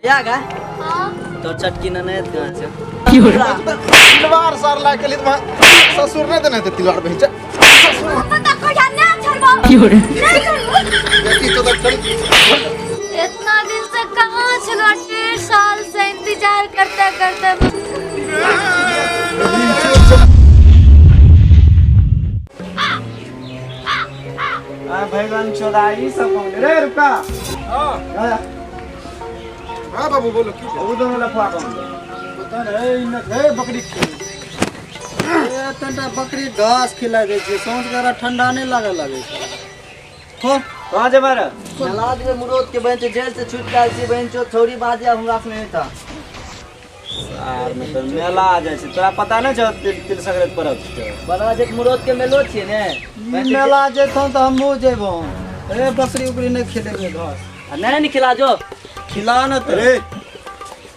या गा। हां। तो चटकी न नहीं कहां छै? तिलवार सार ला के लिए ससुर नहीं देने थे तिलवार बहिन। ससुर तो कोठा ना छोड़बो। नहीं छोड़बो। देखी तो चल। इतना दिन से कहां छलो? 1.5 साल से इंतजार करते करते। आ भगवान चोदाई सब कौन रे? रुका। हां हां बाबू बोलो की वो दोनों लफड़ा कौन पता नहीं इन ए बकरी ए तनटा बकरी घास खिला दे छै, सौंस गरा ठंडा नहीं लागे लागे छै। खो कहां जेबा रे? नलाज में मुरोद के बहन जेल से छूट गल छी बहन चो थोड़ी बात या हमरा से नहीं था। सार में तो मेला आ जाय छै, तोरा पता नहीं छौ तिल संक्रांति परब छै। बड़ा जे मुरोद के मेलो छियै ने। मेला जेतौ त हमहूँ जेबौ। ए बकरी उकरी नहीं खिलेबे घास। नहीं नहीं खिला जो। खिला न तो। अरे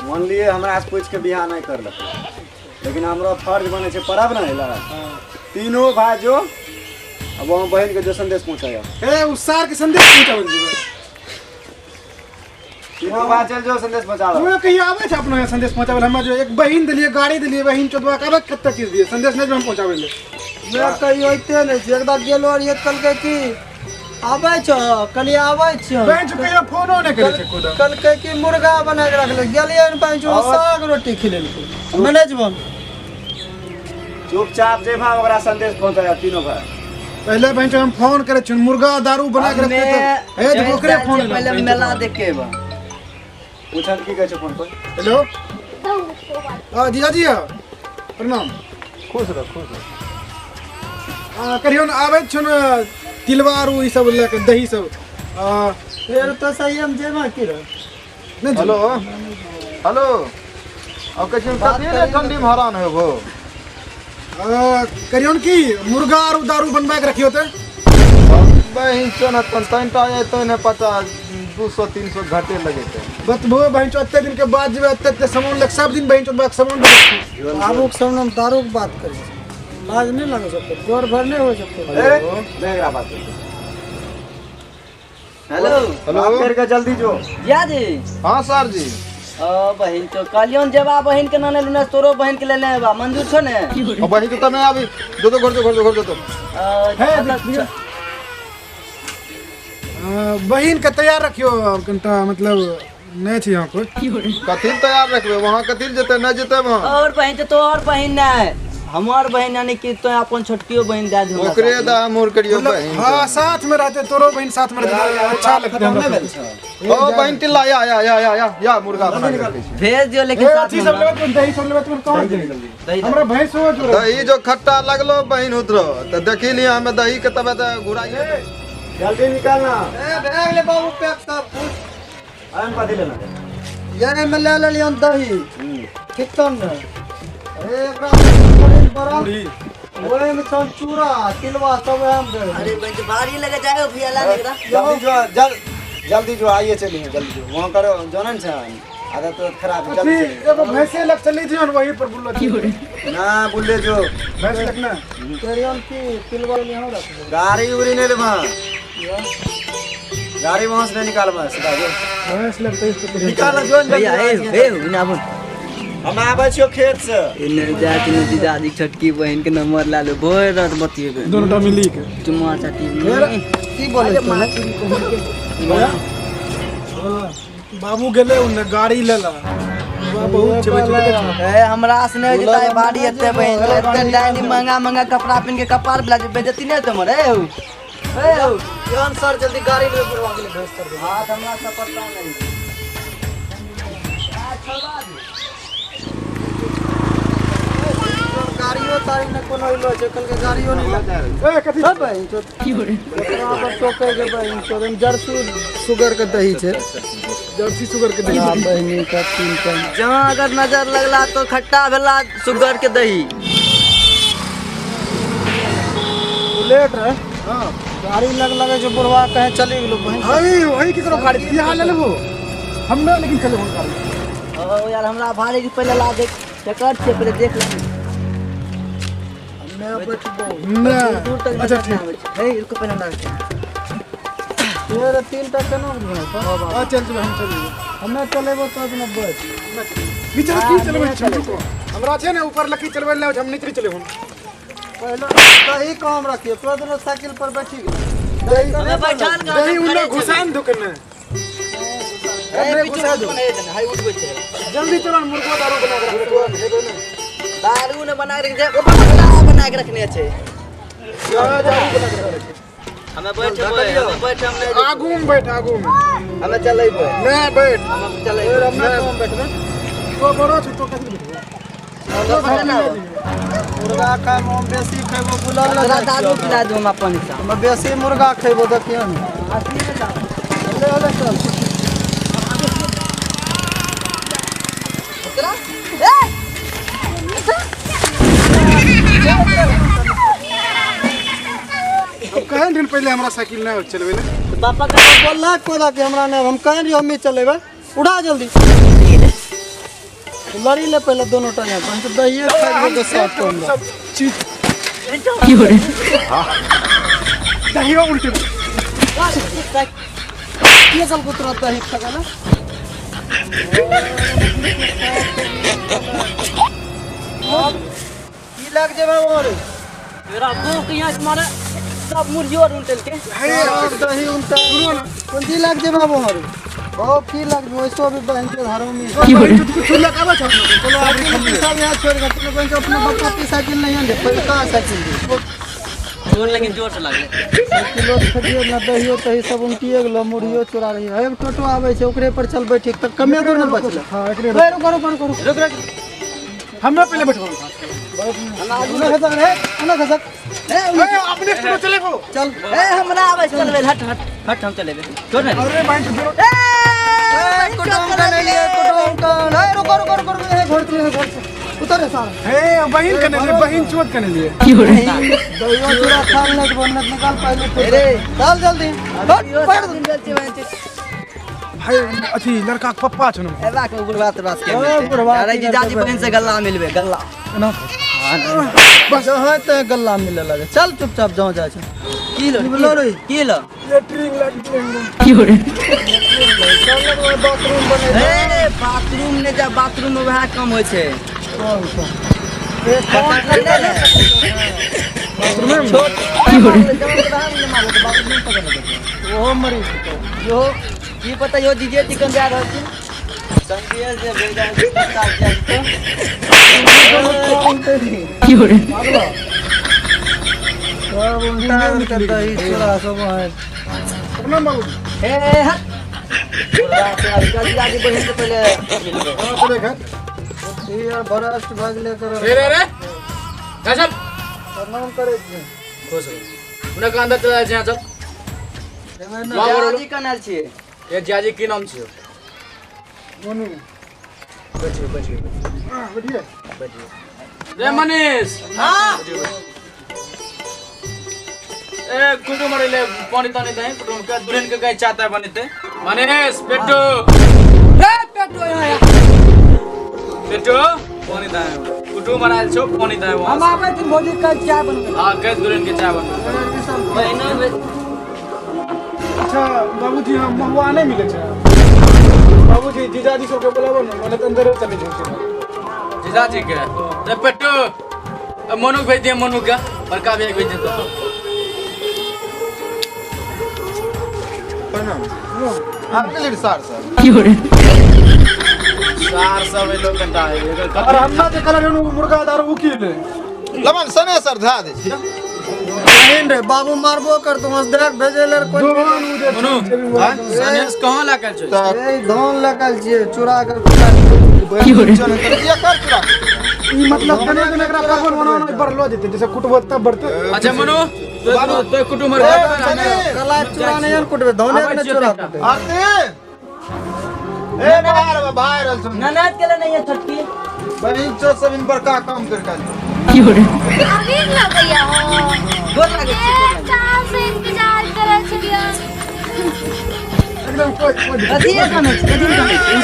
मान लिए हमरा से पूछ के बियाह नहीं करलक, लेकिन हमरा फर्ज बने छै परब न होला। तीनों भाई जो अब वहाँ बहन के जो संदेश पहुंचाया। ए उस सार के संदेश पहुंचाबे जेबे। तीनों भाई चल जो संदेश पहुंचाबे। वो कहीं आवे छै अपना संदेश पहुंचाबे। हमरा जो एक बहन देलिए, गाड़ी देलिए, बहन चोदवा के कते चीज दिए, संदेश नहीं हम पहुंचाबे ले। मैं कहीं होते नहीं छै। एकदा गेलो और ये कहलकै कि आबै छौ, कहलियै आबै छियौ। बहन चो कहियो फोनो नहीं करै छै खुद। कहलकै कि मुर्गा बना के रखले। गेलियै ने बहन चो साग रोटी खिलेलकै। मैनेज बन चुपचाप जेबा ओकरा संदेश पहुंचाया तीनों भाई। पहले बहन चो हम फोन करे छियौ, मुर्गा दारू बना के रखते त ए तो ओकरे फोन पहले मेला देख के आबा। पूछन की कहै छै फोन पर। हेलो हां जीजाजी प्रणाम। खुश रह खुश रह। आ करियो न आबै छियौ न तिलवार ई सब लेके दही सब। फेर तो सही हम जेबा की रह। नहीं हेलो हेलो अब कहै छियौ कथी ने ठंडी में हरान होबो। करियौन की मुर्गा और दारू बनवा के रखियो ते। बहिन चो न तन तनटा एतै ने पता 200 300 घटे लगेतै। बतबो बहिन चो एते दिन के बाद जेबै एते एते सामान लग सब दिन बहिन चो सामान दारू के सामने दारू के बात करै छै। लाज नहीं लगे सकते, जोर भर नहीं हो सकते। ए मेरा बात हेलो हेलो करके जल्दी जो या जी। हां सर जी। ओ बहिन तो कहलियन जेबा बहिन के नाने लुने तोरो बहिन के लेने आबा मंजूर छो ने? ओ बहिन तो तमे आबी जो तो घर जो घर जो घर जो तो बहिन के तैयार रखियो कनटा मतलब नहीं छै यहाँ कोई। कथि तैयार रखबे वहां कथि जेते न जेते वहां। और बहिन तो तोहर बहिन नै हमर बहिन यानी कि तो अपन छोटकियो बहिन दे दे ओकरे दा हमर करियो बहिन। हां साथ में रहते तोरो बहिन साथ में रहते अच्छा लगते हमरा। ओ बहिन टिल्ला या या या या या मुर्गा बना के भेज दियो लेकिन साथ में सब लेबे तुम दही सब लेबे तुम कहां दही हमरा भैंस हो जो दही जो खट्टा लगलो बहिन उतरो त देखी लिया हमें दही के तबे त घुराइए जल्दी निकालना। ए बैग ले बाबू पैक सब कुछ आराम कथि लेना ये में ले लेलियन दही ठीक त न। ए एकरा बड़ा ओए में छन चूड़ा तिलवा सब हम दे। अरे बंज भारी लगे जाए भैया ला एकरा जल्दी जो जल्दी जो आइए चलिए जल्दी जो वहां करो जानन छ आदत तो खराब है जल्दी चलिए। एगो भैंसे लग चली जियन वही पर बुल्लो ना बुल्ले जो भैंस लगना करियन की तिलवा ले हम रख गाड़ी उड़ी नहीं लेबा गाड़ी वहां से नहीं निकालबा सीधा जो भैंस लगते इसको निकाल जो भैया ए ए बिना बोल हम आबै छियो खेत से। इने जाति ने जीजाजी छोटकी बहन के नंबर ला लो भोर रात बतिएबे दोनों टा मिली के चुमा चाटी की बोले बाबू गेले उन्ने गाड़ी लेला बहुत ए हमरा से नहीं जता बाड़ी एते बहन एते डाइनी महंगा महंगा कपड़ा पहिन के कपार बला बेइज्जती नहीं तोमर। ए हो ए हो यन सर जल्दी गाड़ी ले बुलवा के भेज कर दे। हां हमरा से पता नहीं आ छोड़ा दे गाड़ियों तारी न कोनो इलो छै कल के गाड़ियों नहीं लगा। ए कथि सब बहिन चो की हो रे ओकरा पर टोके के बहिन चो जर्सी सुगर के दही छै। जर्सी सुगर के दही हां बहिनी का तीन टाइम जहां अगर नजर लगला तो खट्टा भेला सुगर के दही। बुलेट रहे हां गाड़ी लग लगे जो बुढ़वा कहे चली गेलो बहिन। हां वही केकरो गाड़ी यहां ले लेबो हम ना लेकिन चले गाड़ी। ओ यार हमरा भारी के पहले ला देख चकर छै पहले देख ले। मैं बैठबो ना दूर तक अच्छा ठीक ए रुको पहले ना ये तीन टा केना बुझल हां चल जेबै, हम चल जेबै। हमे चलेबो तब न बैठ। नीचे की चलबै छी? हमरा छै ने ऊपर लकी चलबै ले, हम नीचे चलेबो। पहले सही काम रखिए, तोरा दोनों साइकिल पर बैठी गेल। हमे बैठल कहाँ दही उन्ने घुसान दो कने। ए पीछे उठबो नहीं देने, हाय उठबो छै। जल्दी चलो, मुर्गो दारू बना के रखो। दारू ने बना के रखने, ओ बना के रखने छै। हमे बैठबै, हमे बैठम नहीं। आगू में बैठ, आगू में। हमे चलेबै। नहीं बैठ। हमे चलेबै। हमे कम बैठबै। तो बड़ो छै, तो कैसे बैठबै? मुर्गा खाइबो हम, बेसी खैबो बुलल। तोरा दारू पिला दू हम अपन हिस्सा। हम बेसी मुर्गा खैबो, देखियौ ने। चले चले चल। तोरा ए अब कहन दिन पहले हमरा साइकिल नहीं चलबै ले। पापा का बोलला कोदा के हमरा नहीं, हम कहें रही हमें चलेबै। उड़ा जल्दी, लड़ी ले पहले दोनों टांगे। हम तो दहिए खा के साथ तो हमरा सब चीज दहियो उल्टे। ये सब कुतरा दही खा ना। की लग जेबै और मेरा भूख यहाँ से मारे सब मुर्गियों और उल्टे के। सब दही उल्टा कोन चीज लग जेबै और बहुत की लग जेबै। वैसो भी बहन के घरों में चूल्हा काबा छ। चलो अपने सब यहाँ छोड़ के अपने बहन के अपने बप्पा की साइकिल नहीं है, पैसा साइकिल दे। जोर लेकिन जोर से लागले। किलो खदियो ना दहियो तही सब उल्टिए गेलो, मुर्गियो चोरा रही है। एक टोटो आवे छै ओकरे पर चल बैठी त कमे दूर न बचल। हां एकरे ए रुको रुको रुको रुक रुक, हमरा पहले बैठो। उना खसक रे, उना खसक। ए ए अपने टोटो चलेबो। चल। ए हमरा आबै चलबै, हट हट हट, हम चलेबै। छोड़ ना। अरे बहन चोद ए कुटुम का नहीं लिए, कुटुम का। ए रुको रुको रुको रुको, ए घर से, घर से उतर रे सारा। हे बहन कने लिए, बहन चोद कने लिए। दहियो चूरा खा ले तो बनत निकाल पहले। अरे चल जल्दी हट पड़। दिन बेल छै बहन छै। भाई अथी लड़का के पप्पा छ न। एबा के बुढ़वा तोरा से के ओ, मिलतै। बुढ़वा अरे की जीजाजी करतै? बहन से गल्ला मिलबे, गल्ला। बस जहाँ ते गल्ला मिले लगे। चल चुपचाप जाओ जा छै। की लो की बोलो रे? की लो? लेटरिन लग चल लगो बाथरूम बने। ए बाथरूम ने जा, बाथरूम में वह कम होय छै। कौन सा ए कौन छोट ओहो मरी जेतौ। यो की पता यो जीजे चिकन जा रहल छै। संदेश जे भेजा छै पता जाय तो। सब उल्टा उल्टा दही चूरा सब है। प्रणाम बाबू। ए हट। बुढ़वा से चल जीजाजी बहन से पहले मिलबे। हां चले घर। ई यार भ्रष्ट भऽ गेलै कर। रे रे रे जा चल। प्रणाम करै छी। खुश रहो। हुनका अंदर चला जाइ छै, चल। एबै ने। जीजाजी कनल छियै? ए जियाजी की नाम छियौ? मोनू। बैठियो बैठियो। हां बैठिए। रे मनीष। हां ए कुटुम मरे पानी तानी दही कुटुम के दुल्हन के गई चाहता है बनीते। मनीष पेटू। ए पेटू यहाँ यहाँ। पेटू पानी दही कुटुम मरायल छौ, पानी दही वहाँ। हम आबै छी भौजी कल चाय बनबै। हां कह दुल्हन के चाय बनबै। बहिनो अच्छा बाबूजी, हम महुआ नहीं मिले छै। बाबूजी जीजाजी सबके बोलाबो न, मने त अंदर चले जाउ छै। जीजाजी के रे पेटू मोनू के भेज दिए, मोनू के बड़का भैया के भेज दे तो। प्रणाम। आप के लिए सार सर। सार सब एलो कंटा है एकर और हमरा जे कलर मुर्गा दारू उ की ले। लमन सने सर धा दे छी। बहिन रे बाबू मारबो कर तुम देख भेजे ले कोई। दोहन उ जे मोनू सनेस कहाँ लागल छै? ए धान लगल छियै चुरा कर। बहन चल ये कर चुरा। ई मतलब कने कने एकरा कार्बन बनाना बढ़लो जेतै, जैसे कुटबो तब बढ़तै। अच्छा मोनू तो तो कुटुम मर कला चुरा नहीं यार कुटबे धाने के चुरा कुटबे। आरती ए बाहर बाहर आल सुन। ननद के ले नहीं है छोटकी। बहन चो सब इन बड़का काम कर कर। अभी लगैया हो। गोर लागै छी। एक साल से इंतजार करै छलियै। एकदम कोई कोई कथी कनै छी? कथी कनै छी?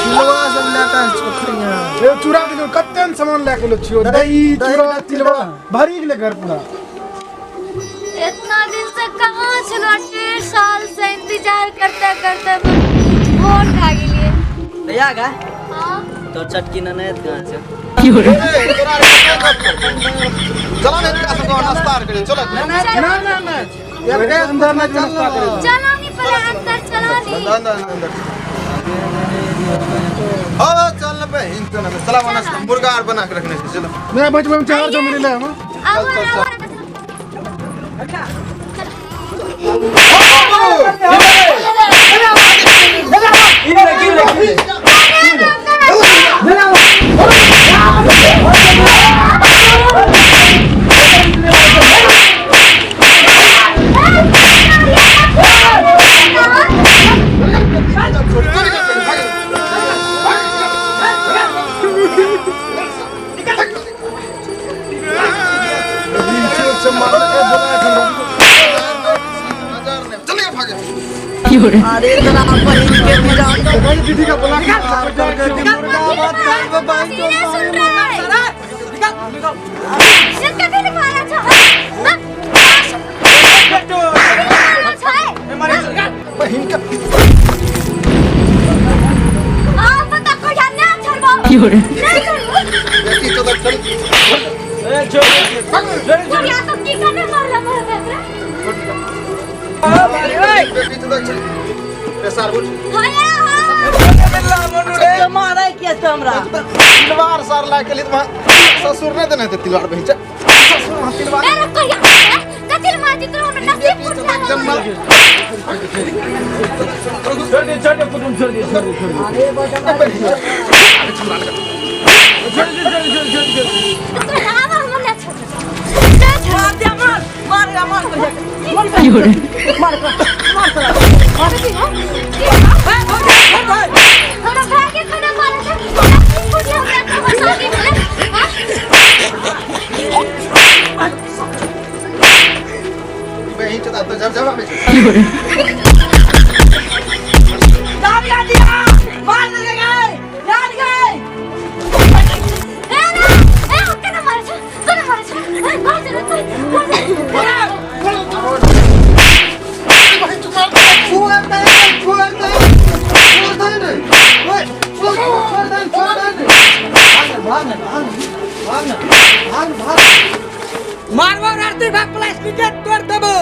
तिलवा सब लए कऽ छोकरिया। ए चूड़ा दिलो कतेन सामान लए के लो छियो, दही चूड़ा तिलवा भरी गेलै घर पूरा। इतना दिन से कहाँ छलो 1.5 साल से इंतजार करते करते भोर खा गेलिए। भैया गा हां तो चटकी न नहीं कहाँ छै? चला नहीं का सब नाश्ता करे चलो। ना ना ना एक अंदर ना नाश्ता करे। चलो नहीं पहले अंदर चलो नहीं। अंदर अंदर ओ चल ना बहन चल ना चला नाश्ता मुर्गा are बना के रखने छै चलो। मेरा बचपन में चार जो मिले हम। आओ आओ अरे तोरा बहिन के मिला दीदी का बोला मुर्गा भात खाइबे बहिन चोद। सुन रहा है निकल निकल कथि ले मारा छ ए मारे बहिन के आ पता को ना छोड़बो नहीं छोड़बो। बेटी चोद चल ए छोड़ छोड़ या तो की करने मारला मार एकरा। बेटी चोद चल ए सार उठ। हां हां मारे किया तो हमरा तिलवार सार लाय के लिए ससुर ने देने थे तिलवार बहिन ससुर वहां तिलवार। ए रुको यार कथि मार दी तोरा हमरा नसीब फूट जन्म छोड़ दे छोड़ दे कुटुम छोड़ दे छोड़ दे अरे बड़ा छोड़ दे छोड़ दे छोड़ दे तो आवा हम ना छोड़ मार दे मार मार मार मार मार मार मार हमरा भाई के खाना मारा था फूट हमरा शादी में। हां बहिन चोद तो जब जब आबे छै। दाबी दिया मार दे गए जान गए। ए ना ए केना मारे छ केना मारे छ भाग चल चल छोड़ दे छोड़ दे छोड़ दे रे ओए छोड़ दे छोड़ दे भाग भाग भाग भाग भाग मारबो रास्ते भाग प्लास्टिक के तोड़ देबो।